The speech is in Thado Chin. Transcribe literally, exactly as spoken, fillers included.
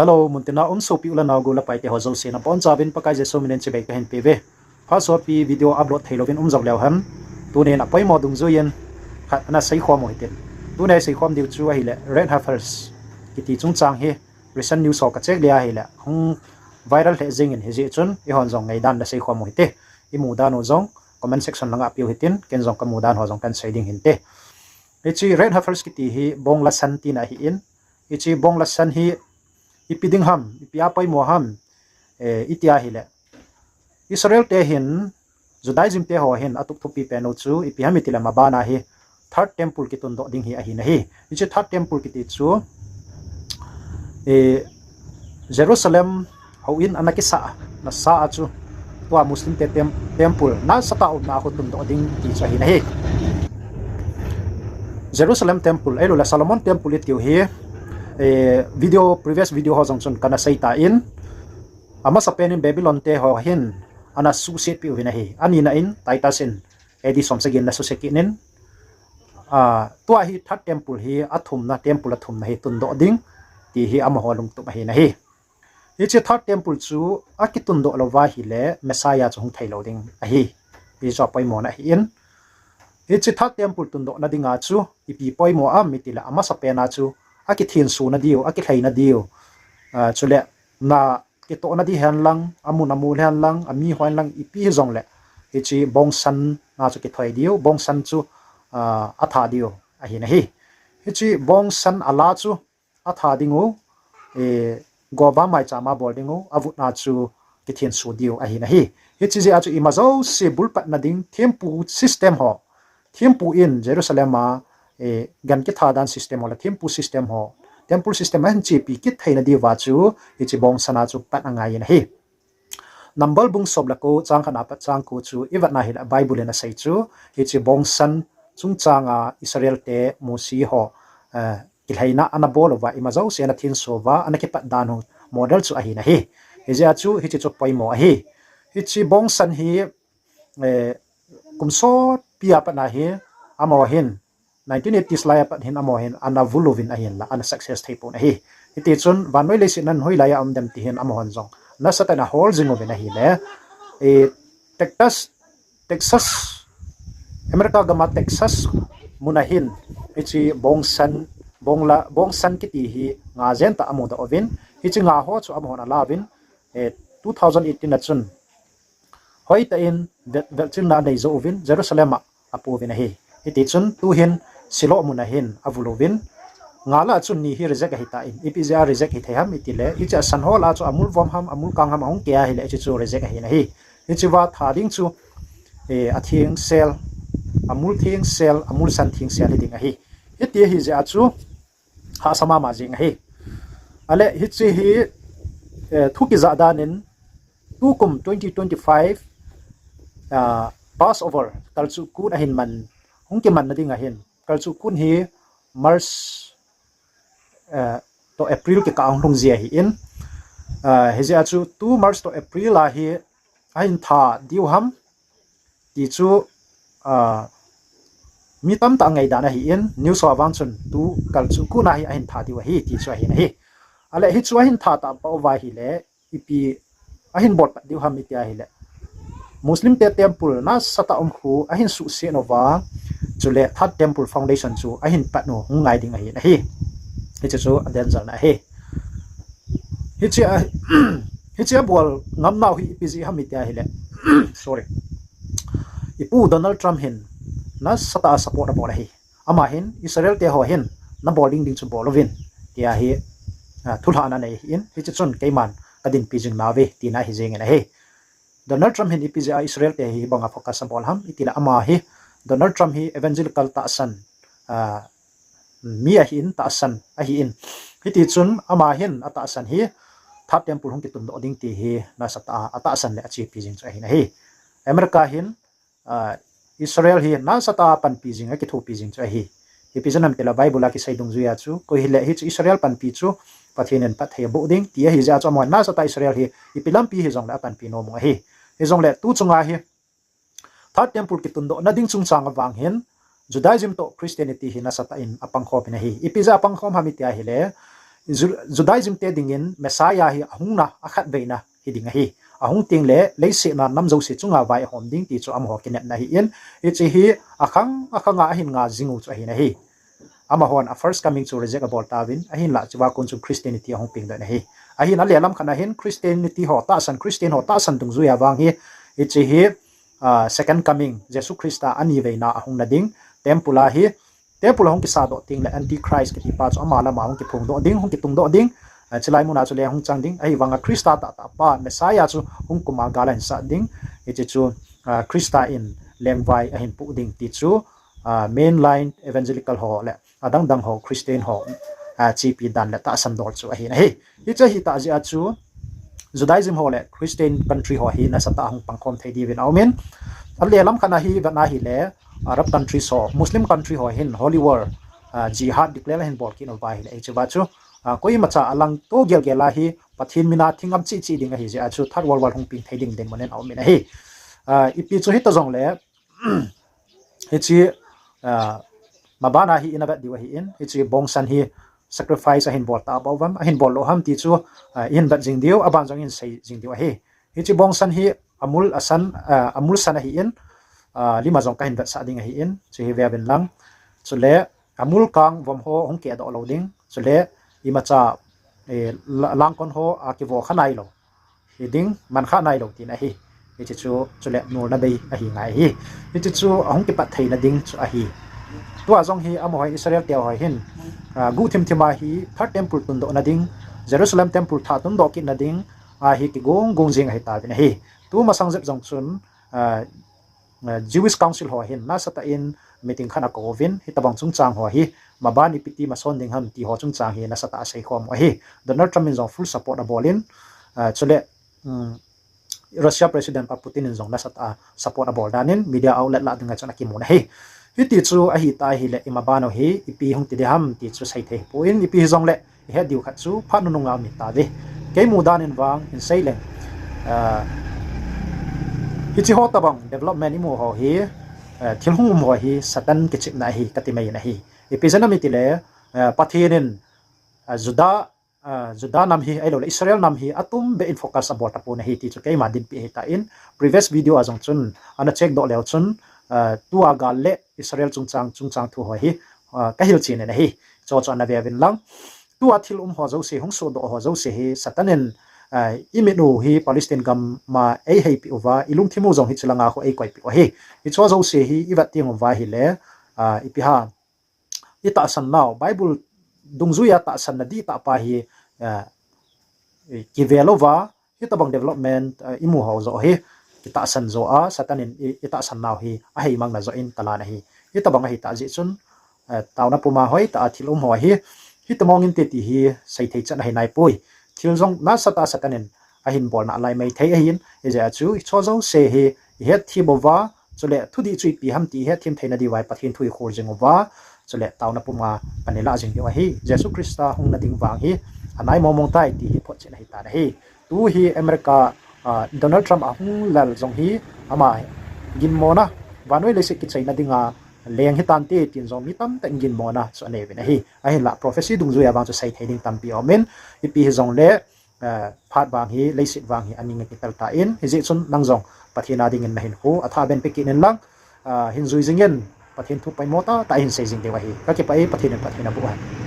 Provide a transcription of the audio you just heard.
Hello, muntina um sopi u le nao, gol le paite ho jouse nabonchauvin Pakai Jesu minin chibai kahin peuve. Phat sopi video upload theilouvin um jou leu hen, tunin apoimo dungjuiyin khat ana seikhom u hitin. Tuna iseikhom diu chu ahile Red Heifers kiti chungchang hi recent news ho kacheck le ahile hung viral lheh jengin, hijeh chun eihon jong ngaidan le seikhom u hite. Imu dan u jong comment section langa peh u hitin, ken jong kamu dan ho jong kahin sei ding hinte. Hiche Red Heifers kiti hi bongla san tina ahin, hiche bongla san hi ipi ding ham, ipi a poimo ham, eh, iti ahile Israel te hin, Judaism te ho hin atup thupi pen u chu ipi ham itile, mabana hi Third Temple kitundoh ding hi ahi nahi. Hiche Third Temple kiti chu, eh, Jerusalem houin ana kisah nasa a chu tua Muslim te tem-, temple nasatah a umna a khu tundoh ding ti chu ahi nahi. Jerusalem Temple ahiloule Solomon Temple itiu hi, eh, video, previous video ho jong chun kana seitan, amasapen in Babylon te ho hin ana suhsetpeh uvin ahi. Anina in Titus in A D somsagi in ana suse kit in, ah, tua hi Third Temple hi athumna, temple athumna hi tundoh ding ti hi amaho lungtup ahi nahi. Hiche Third Temple chu akitundoh louva ahile Messiah chu hung theilou ding ahi. Hichu apoimona ahin, hiche Third Temple tundohna dinga chu ipi poimo ham itile, amasapen a chu akithensona diu, akilheina diu, ah, chule na kitohna di hen lang, amun amol hen lang, ami ho hen lang, ipi hijongle hiche bongsan a chu kithoi diu, bongsan chu, ah, atha diu ahi nahi. Hiche bongsan ala chu atha ding u, eh, gova maicham a bol ding u, avutna chu kithenso diu ahi nahi. Hiche jeh a chu ima jouse bulpatna ding thempu system ho, thempu in Jerusalem a, eh, gan kitha dan system ho le thempu system ho, temple system ahin chepi kit theina diuva chu hiche bongsan a chu pat angai in ahi. Number bung som le ko, chang khatna pat chang ko chu ivetna hile Bible in asei chu, hiche bongsan chungchanga Israel te Mosi ho, eh, kilheina ana bol uva, ima jouse ana thenso uva, ana kipat dan u model chu ahi nahi. Hijeh a chu hiche chu poimo ahi. Hiche bongsan hi, eh, kum sotpi a pat ahi, amaho hin nineteen eighties lai a pat hin amaho hin ana vul uvin ahinla, ana success theipon ahi. Hitichun vannoi leiset a hoilai a um dem ti hin amahon jong nasatah in ahol jing uvin ahile, eh, Texas, Texas, America gam a Texas mun a hin hiche bongsan, bongla, bongsan kiti hi nga jeng tah amudoh uvin, hiche nga ho chu amahon alauvin, eh, two thousand eighteen a chun hoitah in vel-, velchinna anei jou uvin Jerusalem a apouvin ahi. Hitichun tuhin Shiloh mun a hin avul uvin, nga lah a chun ni hi reject ahitan, ipi jeh a reject hithei ham itile, hiche a san ho lah a chu amul vom ham, amul kang ham ahung keh ahile, hiche chu reject ahi nahi. Hichea tha ding chu, eh, athengsel, amul thengsel, amul san thengsel hiding ahi. Hiti ahijeh a chu hahsa mama jeng ahi. Ale hiche hi, eh, thu kijah dan in tukum twenty twenty-five, ah, Passover, kalchuh kun ahin man, hung kimanna ding ahin, kalchuh kun hi March, eh, toh April kikah a hung lhung ji ahin, ah, hijeh a chu tu March toh April a hi ahin tha diu ham ti chu, ah, mi tamtah a ngaidan ahin, news ho a vang chun tu kalchuh kun a hi ahin tha diu ahi ti chu ahi nahi. Ale hichu ahin tha tah pah uva ahile, ipi ahin bol pat diu ham iti ahile, Muslim te temple nasatah a um khu ahin suhset uva, chule Third Temple foundation chu ahin pat u hung ngai ding ahi nahi. Hichu chu a danger na ahi. Hiche a, hiche abol ngam nau hi ipi jeh ham iti ahile, sorry, ipu Donald Trump hin nasatah a support abol ahi. Ama hin Israel te ho hin nabol ding ding chu bol uvin, tia hi, ah, thulhahna anei ahin, hiche chun keiman kadinpi jing nauve tina ahi jengin ahi. Donald Trump hin ipi jeh a Israel te hi banga focus abol ham itile, ama hi, Donald Trump hi evangelical tahsan, ah, mi ahin, tahsan ahin. Hitichun ama hin atahsan hi Third Temple hung kitundoh ding ti hi nasatah a atahsan le achepi jing chu ahi nahi. America hin, ah, Israel hi nasatah a panpi jing, akithopi jing chu ahi. Ipi jeh ham itile Bible a kisei dungjuia chu, koi hile hiche Israel panpi chu Pathen in pat thei aboh ding ti ahijeh a chu, amahon nasatah a Israel hi ipi lampi hijongle apanpi nom u ahi. Hijongle tu chunga hi Third Temple kitundohna ding chungchang a vang hin Judaism toh Christianity hi nasatah in apangkhom in ahi. Ipi jeh a apangkhom ham iti ahile, Judaism te dingin Messiah hi ahungna akhatveina hiding ahi. Ahung tengle leiset a nam jouse chunga vai ahom ding ti chu amaho kinepna ahin, hiche hi akhang akhanga ahin nga jing u chu ahin ahi. Amahon a first coming chu reject abol tauvin, ahinlah chua kon chu Christianity ahung pengdoh in ahi. Ahin alelam khat a hin Christianity ho tahsan, Christian ho tahsan dungjuia vang hi, hiche hi second coming, Jesu Christa aniveina ahungna ding, temple a hi, temple ahung kisadoh tengle Antichrist kitipa chu ama lama hung kiphongdoh ding, hung kitungdoh ding, chulai muna chule hung chang ding, ahivanga Christa tahtahpa Messiah chu hung kuma gal ahin sat ding, hiche chu Christa in lengvai ahin poh ding ti chu mainline evangelical ho le adangdang ho Christian ho chepi dan le tahsan dol chu ahin ahi. Hiche ahitah jeh a chu Judaism ho le Christian country ho hi nasatah a hung pangkhom thei diuvin aumin, alelam khat a hi vetna hile Arab country ho, Muslim country ho hin holy war, jihad declare ahin bol kit uva ahile, hichea chu koimacha alangto gelgel a hi Pathen mina thing gam cheh cheh ding ahijeh a chu Third World War hung peng thei ding dinmun in aumin ahi. Ipi chu hita jongle hiche mabana hi ina vet diu ahin, hiche bongsan hi sacrifice ahin bol ta bou ham, ahin bol lou ham ti chu ihin vet jing diu, aban jong ihin sei jing diu ahi. Hiche bongsan hi amul asan, amul san ahin, lima jong kahin vetsah ding ahin, chu hi veuvin lang. Chule amul kang vom ho hung kehdoh lou ding, chule imacha langkon ho akivo kha nailou hiding, man kha nailou tina ahi. Hiche chu chule nolna bei ahi ngai ahi. Hiche chu ahung kipat theina ding chu ahi. Tua jong hi amaho hin, Israel te ho hin guhthim thim a hi Third Temple tundohna ding, Jerusalem Temple thah tundoh kitna ding a hi kigong gong jing ahitauvin ahi. Tu masang jep jong chun Jewish Council ho hin nasatah in meeting khat akouvin, hitobang chungchang ho hi maban ipi ti mason ding ham ti ho chungchang hi nasatah a seikhom u ahi. Donald Trump in jong full support abol in, chule Russia President pa Putin in jong nasatah a support abol dan in media outlet lah dinga chun akimun ahi. Hiti chu ahitah ahile imaban u hi ipi hung ti ding ham ti chu seithei hipon, ipi hijongle ihet diu khat chu phat nunung a um itauve. Kei mudan in vang in seileng, hiche ho tobang development imu ho hi, thil hung um ho hi Satan kichepna ahi kati mai in ahi. Ipi jeh ham itile Pathen in Juda, Juda nam hi ahiloule Israel nam hi atumbeh in focus abol tapon ahi ti chu keima dinpi ahitan, previous video a jong chun ana check doh leu chun tua gal le Israel chungchang, chungchang thu ho hi kahilchen in ahi. Chuchu ana veuvin lang. Tua thil um ho jouse, hung sohdoh ho jouse hi Satan in imit u hi Palestine gam a eiheipeh uva, ilungthim u jong hiche langa khu eikoipeh u ahi. Hiche jouse hi ivet teng uva ahile ipi ham, itahsan nau, Bible dungjuia tahsanna dihtah pa hi kivel uva, hitobang development imu ho joh hi kitahsan joh a, Satan in itahsan nau hi aheimangna joh in talan ahi. Hitobang ahitah jeh chun taona puma hoitah a thil um ho hi hiti mong inte ti hi seithei chan ahi naipoi. Thil jong nasatah a Satan in ahin bolna alai maithei ahin, hijeh a chu hiche jouse hi ihetthem uva, chule thudih chu ipi ham ti ihetthem theina diuva Pathen thu ikhol jing uva, chule taona puma pan ilah jing diu ahi. Jesu Christa hungna ding vang hi anai mongmong tai ti hi photchetna ahitan ahi. Tu hi America Donald Trump ahung lal jong hi ama ginmona, vannoi leiset kichaina dinga leng hitante tin jong mi tamtah in ginmona chu aneiyuvin ahi. Ahinlah prophecy dungjuia vang chu seithei ding tampi aumin, ipi hijongle phat vang hi, leiset vang hi aning akipel tan, hijeh chun nang jong Pathen a dingin nahinkho athah ben pe kit in lang, hin jui jingin Pathen thu poimo tahtah hin sei jing diu ahi. Kakipah e, Pathen in phatthei naboh hen.